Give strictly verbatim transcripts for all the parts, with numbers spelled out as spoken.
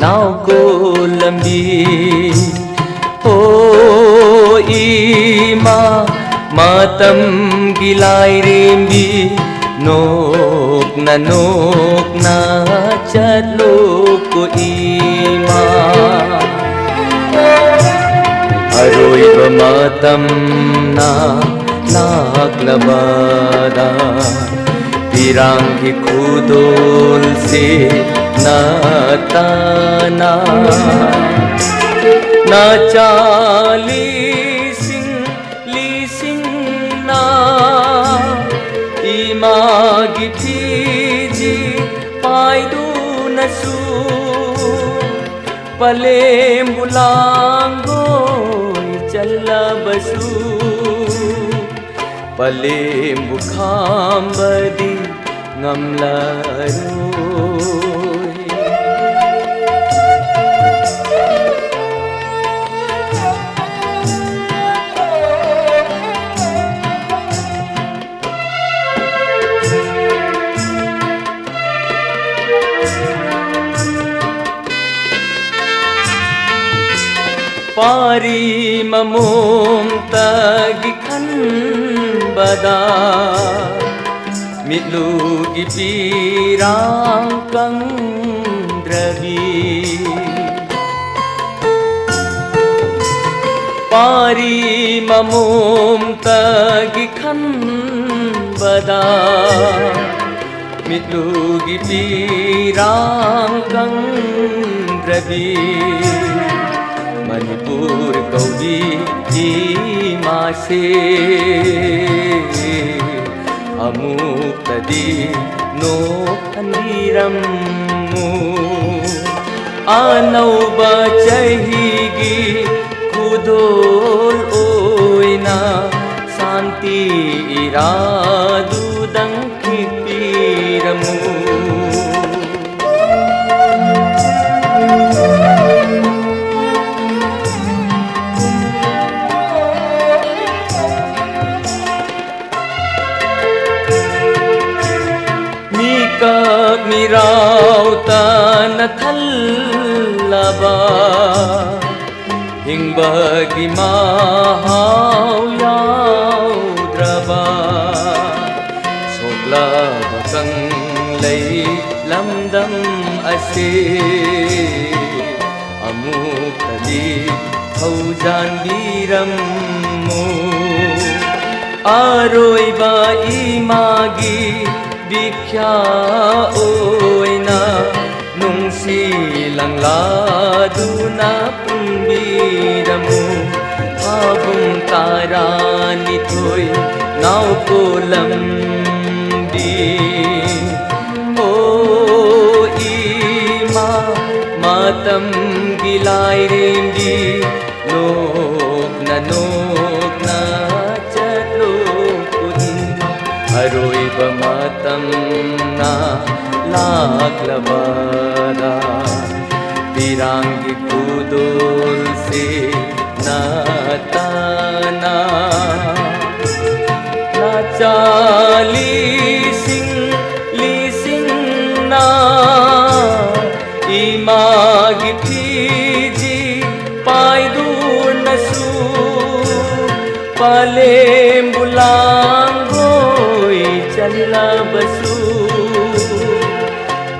ꯅꯥꯎꯀꯣ ꯂꯝꯕꯤ꯫ ꯍꯣ ꯏꯃꯥ, ꯃꯇꯝꯒꯤ ꯂꯥꯏꯔꯦꯝꯕꯤ, ꯅꯣꯛꯅ ꯅꯣꯛꯅ ꯆꯠꯂꯨꯀꯣ ꯏꯃꯥ꯫ ꯑꯔꯣꯏꯕ ꯃꯇꯝꯅ ꯂꯥꯛꯂꯕꯗ, ꯄꯤꯔꯥꯡꯒꯤ ꯈꯨꯗꯣꯜꯁꯦ ꯅꯠꯇꯅ, ꯅꯆꯥ ꯂꯤꯁꯤꯡ ꯂꯤꯁꯤꯡꯅ ꯏꯃꯥꯒꯤ ꯐꯤꯖꯤ ꯄꯥꯏꯗꯨꯅꯁꯨ, ꯄꯂꯦꯝꯕꯨ ꯂꯥꯡꯒꯣꯏ ꯆꯜꯂꯕꯁꯨ, ꯄꯂꯦꯝꯕꯨ ꯈꯥꯝꯕꯗꯤ ꯉꯝꯂꯔꯣꯏ꯫ ꯄꯥꯔꯤ ꯃꯃꯣꯝꯇꯒꯤ ꯈꯟꯕꯗ, ꯃꯤꯠꯂꯨꯒꯤ ꯄꯤꯔꯥꯡ ꯀꯪꯗ꯭ꯔꯕꯤ꯫ ꯄꯥꯔꯤ ꯃꯃꯣꯝꯇꯒꯤ ꯈꯟꯕꯗ, ꯃꯤꯠꯂꯨꯒꯤ ꯄꯤꯔꯥꯡ ꯀꯪꯗ꯭ꯔꯕꯤ, ꯃꯅꯤꯄꯨꯔ ꯀꯧꯕꯤ ꯏꯃꯥꯁꯦ, ꯑꯃꯨꯛꯇꯗꯤ ꯅꯣꯛꯍꯟꯕꯤꯔꯝꯃꯨ꯫ ꯑꯅꯧꯕ ꯆꯍꯤꯒꯤ ꯈꯨꯗꯣꯜ ꯑꯣꯏꯅ ꯁꯥꯟꯇꯤ ꯏꯔꯥꯗꯨꯗꯪ ꯈꯤꯛꯄꯤꯔꯝꯃꯨ꯫ ꯃꯤꯀꯞ ꯃꯤꯔꯥꯎ ꯇꯥꯅ ꯊꯜ ꯂꯕ, ꯍꯤꯡꯕꯒꯤ ꯃꯍꯥꯎ ꯌꯥꯎꯗ꯭ꯔꯕ, ꯁꯣꯛꯂꯕ ꯀꯪꯂꯩ ꯂꯝꯗꯝ ꯑꯁꯤ ꯑꯃꯨꯛꯇꯗꯤ ꯊꯧꯖꯥꯟꯕꯤꯔꯝꯃꯨ꯫ ꯑꯔꯣꯏꯕ ꯏꯃꯥꯒꯤ ꯕꯤꯈ꯭ꯌꯥ ꯑꯣꯏꯅ ꯅꯨꯡꯁꯤ ꯂꯪꯂꯥꯗꯨꯅ ꯄꯨꯟꯕꯤꯔꯝꯃꯨ꯫ ꯊꯥꯕꯨꯡ ꯇꯔꯥꯅꯤꯊꯣꯏ ꯅꯥꯎ ꯀꯣꯂꯝꯕꯤ꯫ ꯑꯣ ꯏꯃꯥ, ꯃꯇꯝꯒꯤ ꯂꯥꯏꯔꯦꯝꯕꯤ, ꯅꯣꯛꯅ ꯅꯣꯛꯅ ꯆꯠꯂꯣ ꯏꯃꯥ꯫ ꯑꯔꯣꯏꯕ ꯃꯇꯝꯅ ꯂꯥꯛꯂꯕꯗ ꯄꯤꯔꯥꯡꯒꯤ ꯈꯨꯗꯣꯜꯁꯤ ꯅꯠꯇꯅ ꯂꯥꯆꯥ ꯂꯤꯁꯤꯡ ꯂꯤꯁꯤꯡꯅ ꯏꯃꯥꯒꯤ ꯐꯤꯖꯤ ꯄꯥꯏꯗꯨꯅꯁꯨ ꯄꯂꯦꯝꯕꯨ ꯂꯥꯡꯒꯣꯏ ꯆꯜꯂꯕꯁꯨ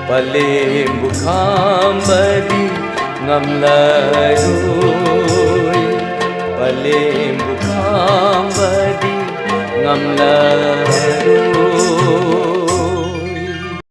ꯄꯂꯦꯝꯕꯨ ꯈꯥꯝꯕꯗꯤ ꯉꯝꯂꯔꯣꯏ, ꯄꯂꯦꯝꯕꯨ ꯈꯥꯝꯕꯗꯤ ꯉꯝꯂꯔꯣꯏ꯫